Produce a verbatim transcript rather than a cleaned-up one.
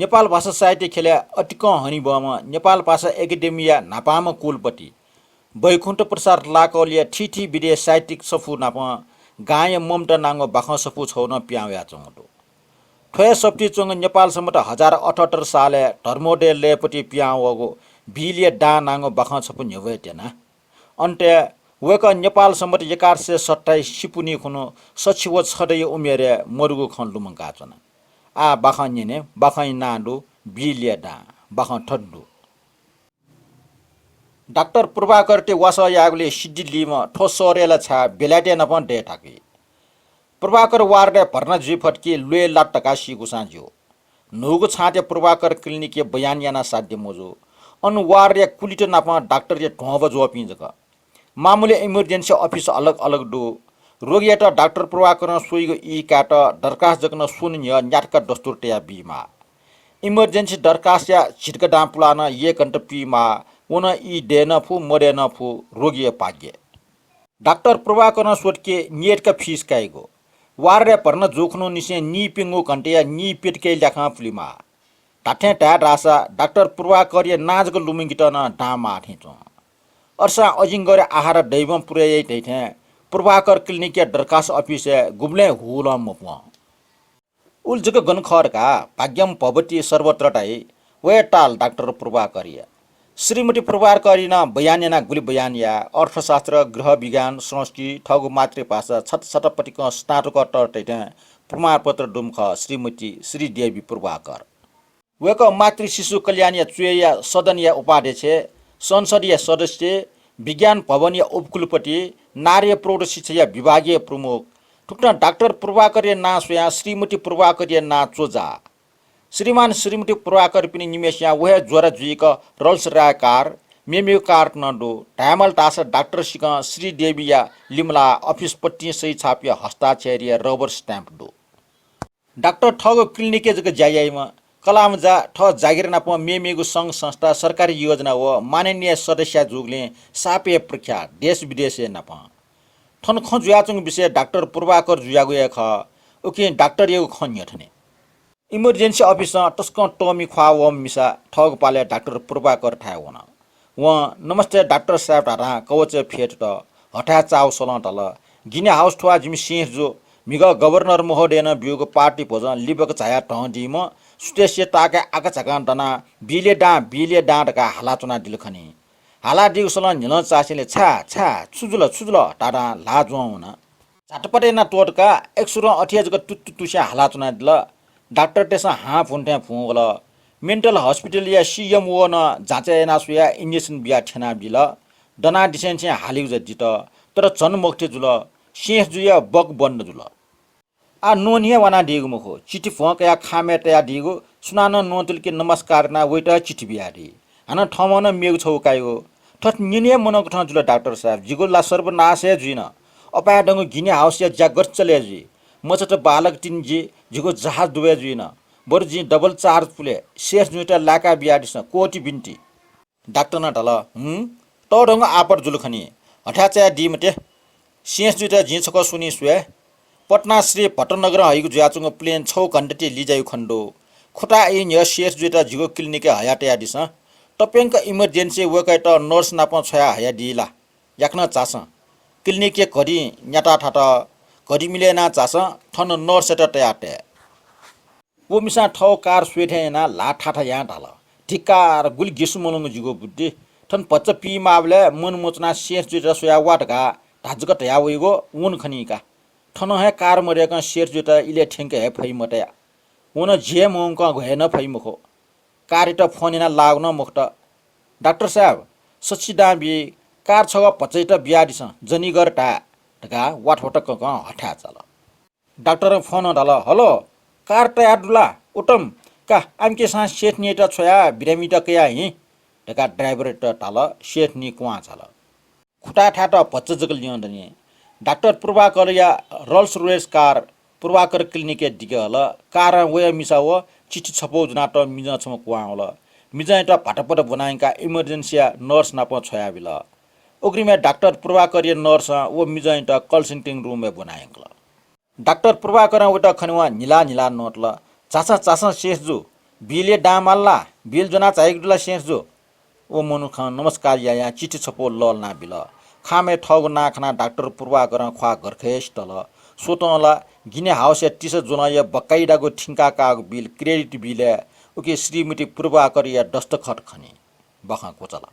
नेपाल भाषा साहित्य ख्यलय् अतिकं हनेबहःम्ह नेपाल भाषा एकेडेमीया न्हापांम्ह कुलपति बैकुण्ठ प्रसाद लाकौलया थीथी विधया साहित्यिक सफू नाप गांया ममता नांगु बाखं सफू छगू नं पिहां वयाच्वंगु दु। थ्व हे सफुतिइ च्वंगु नेपाल सम्बत हजार अठहत्तर सालय् धर्मोदय लय्‌पति पिहां वःगु बिलया दां नांगु बाखं छपु न्ह्यब्वये त्यना। अन्तय् वय्‌कः नेपाल सम्बत एघार सय सत्ताइस सिपुनी खुन्हु सछि व छदँया उमेरय् मदुगु खँ लुमंकाच्वन। आः बाखं न्यने, बाखंया नां दु बिलया दां। बाखं थथे दु। डाक्टर प्रभाकरयात वासः यायेगुलिइ सिद्धि लीम्ह थ्व शहरय् ला छाय् बेलायतय् नापं दये ताकी। प्रभाकर वार्डय् भर्ना जुइ फत कि ल्वय् लात धकाः सीगुसां ज्यू। न्हूगु छाँटय् प्रभाकर क्लिनिकय् बयान याना साध्य मजू। अन वार्डया कुलित नापं डाक्टरया ध्वंबा ज्वःपिं जक। मामूली इमर्जेन्सी अफिस अलग अलग दु। रोगीयात डाक्टर प्रभाकरं स्वइगु ई कायेत दरखास्त जक नं स्वन्हु न्ह्यः न्यातका दस्तुर तया बीमाः। इमर्जेन्सी दरखास्तया झिंतुका दां पुलाः नं एक घण्टा पीमाः। व नं ई दये नं फु, मदये नं फु, रोगीया भाग्य। डाक्टर प्रभाकरं स्वत कि न्यय्‌तका फिस काइगु। वार्डय् भर्ना जूखुन्हुनिसें नीप्यंगू घण्टाया नीप्यतकया ल्याखं पुलेमाः। धात्थें धाये धाःसा डाक्टर प्रभाकरया नां जक लुमंकेत नं दां माः थें च्वं। अथेसां अजिंगरया आहार दैवं पुरे याइ धइथें प्रभाकर क्लिनिकया दरखास्त अफिसय् गुबलें हुलं मपुं। उलि जक गन खः धकाः भाग्यं भवति सर्वत्र धाइ, व हे ताल डाक्टर प्रभाकरया। श्रीमती प्रभाकरया नं बयान यानाः गुलि बयान याये, अर्थशास्त्र, गृह विज्ञान, संस्कृति, थःगु मातृभाषा छता छता पतिकं स्नातकोत्तर तइथें प्रमाणपत्र दुम्ह खः श्रीमती श्रीदेवी प्रभाकर। वय्‌कः मातृ शिशु कल्याणया च्वय्‌या सदनया उपाध्यक्ष, संसदया सदस्य, विज्ञान भवनया उपकुलपति, नारी प्रौढ शिक्षाया विभागीय प्रमुख, थुकथं डाक्टर प्रभाकरया नां स्वयाः श्रीमती प्रभाकरया नां च्वजा। श्रीमान श्रीमती प्रभाकरपिनि निम्हय्‌सियां व हे ज्वरा जुइक रल्स राय कार, मेमेगु कार नं दु। धायेमाल धाःसा डाक्टर सिकं श्रीदेवीया लिमलाः अफिस पत्तिं सही छापया हस्ताक्षरया रबर स्ट्याम्प दु। डाक्टर थःगु क्लिनिकय् जक ज्या याइम्ह, कलाःम्ह जा, थः जागिर नाप मेमेगु संघ संस्था, सरकारी योजना व माननीय सदस्या जूगुलिं साप हे प्रख्यात देश विदेशय् नाप। थन खँ जुयाच्वंगु विषय डाक्टर प्रभाकर जुयागु हे खः, उकिं डाक्टरयागु खँ न्ह्यथने। इमर्जेन्सी अफिसं तसकं तःमि ख्वाः वःम्ह मिसा थःगु पालय् डाक्टर प्रभाकरथाय् वन। वं नमस्ते डाक्टर साहेब धाधां कवचय् फ्यतुत। हथाय् चाःवसलं धाल, गिनी हाउस थ्वाः जिमि सेंस जु, म्हिगः गभर्नर महोदयनं ब्यूगु पार्टी भोजं लिबक झायाः धं दीम्ह, सुतेसिया ताकाय् आकाझाकां दनाः बिलय् दां, बिलय् दां धकाः हालाच्वनादिल खनी। हालादीगुसलं न्ह्यलं चाःसेंलि छाय्, छाय्, छु जुल, छु जुल धाधां ल्हाः ज्वं वन। झातपात यानाः त्वःतकाः एकसुरं अथे हे जक तुतुतुस्यां हालाच्वनादिल। डाक्टरतय्‌सं हां भुन थें भुं वल। मेन्टल हस्पिटलया सीएमओ नं जाँचय् याना स्वयाः इन्जेक्सन बियाः थ्यनाबिल। दनादिसेंनिसें हालीगु जक दित, तर झन मखुथें जुल। सेंस जुयाः बक बन्द जुल। आः न्वने हे वानादीगु मखु। चिठी भ्वं कयाः खामय् तयादीगु, सुनानं न्वंतल कि नमस्कार यानाः वइत चिठी बियादी। हानं थःम्हं नं मेगु छगू काइगु। थथे न्यने हे मनंकथं जुल डाक्टर साहेब, जिगु ला सर्वनाश हे जुइन। अपाय्‌धंगु गिनी हाउसया ज्या गथे चले जुइ? मचात बालक तिनि जि, जिगु जहाज डुबे जुइन। बरु जिं डबल चार्ज पुले, सेंस जुइत लाय्‌का बियादिसँ, कोटि बिन्ति। डाक्टरं धाल, हुँ, तःधंगु आपत जुल खनी, हथाय् चायादी मते। सेंस जुइत जिं छकः स्वनी स्वये। पटना श्री भट्टनगरं हइगु जुयाच्वंगु प्लेन छगू घण्टा ति लिज्याइगु खने दु। खुताः ई न्ह्यः सेंस जुइत जिगु क्लिनिकय् हयातयादिसँ। तप्यंक इमर्जेन्सी वय्‌कःयात नर्स नाप छ्वया हयादी ला। याकनं झासँ। क्लिनिकय् घडी न्याता थात। घडी मिले याना झासँ, थन नर्सयात तयातये। व मिसां थःगु कार स्वये थें यानाः ल्हाः थाथा यां धाल, धिक्कार, गुलि गिसु मलंगु जिगु बुद्धि। थन भचा पीमाःबलय् मन मच्वनाः सेंस जुइत स्वया वा धकाः धाजक धया वइगु वन खनी का। थनं हे कार मदय्‌कं सेंस जुइत इलय् थ्यंके हे फइ मतया। व नं झी हे मवंकं घ्वये नं फइ मखु। कारयात फोन यानाः लाःगु नं मखुत। डाक्टर साहेब, सछि दां बी, कार छगः भचाइत बियादिसँ, जनिगर धाये धकाः वाथवाथ ककं हथाय् चाल। डाक्टरं फोनं धाल, हलो, कार तयार दु ला? उत्तम, का, आमिकेसां सेठ नियात छ्वयाः बिरामीत कयाः हिँ धकाः ड्राइभरयात धाल। सेठ नि क्वहां झाल। खुताय् थायेत भचा जक ल्यं दनि। डाक्टर प्रभाकरया रल्स रोयस कार प्रभाकर क्लिनिकय् दिके हल। कारं वया मिसा व चिठी छपौ ज्वनातःम्ह मिजं छम्ह क्वहां वल। मिजंयात भातापत ब्वनायंकाः इमर्जेन्सीया नर्स नाप छ्वयाबिल। उघ्रिमय् डाक्टर प्रभाकरया नर्सं व मिजंयात कन्सल्टिङ रुमय् ब्वनायंकल। डाक्टर प्रभाकरं वयात खनेवं न्हिला न्हिला नतल। झासँ, झासँ सेठ जु, बिलया दां माल ला? बिल ज्वना झाइगु दु ला सेठ जु? व मनुखं नमस्कार यायां चिठी छपु लःल्हाना बिल। खामय् थःगु नां खनाः डाक्टर प्रभाकरं ख्वाः गर्खय् सितल। स्वतं ला गिनी हाउसया तिसा ज्वलंया बकाइदागु थिंका काःगु बिल क्रेडिट बिलय् उकी श्रीमती प्रभाकरया दस्तखत खनी। बखं क्वचाल।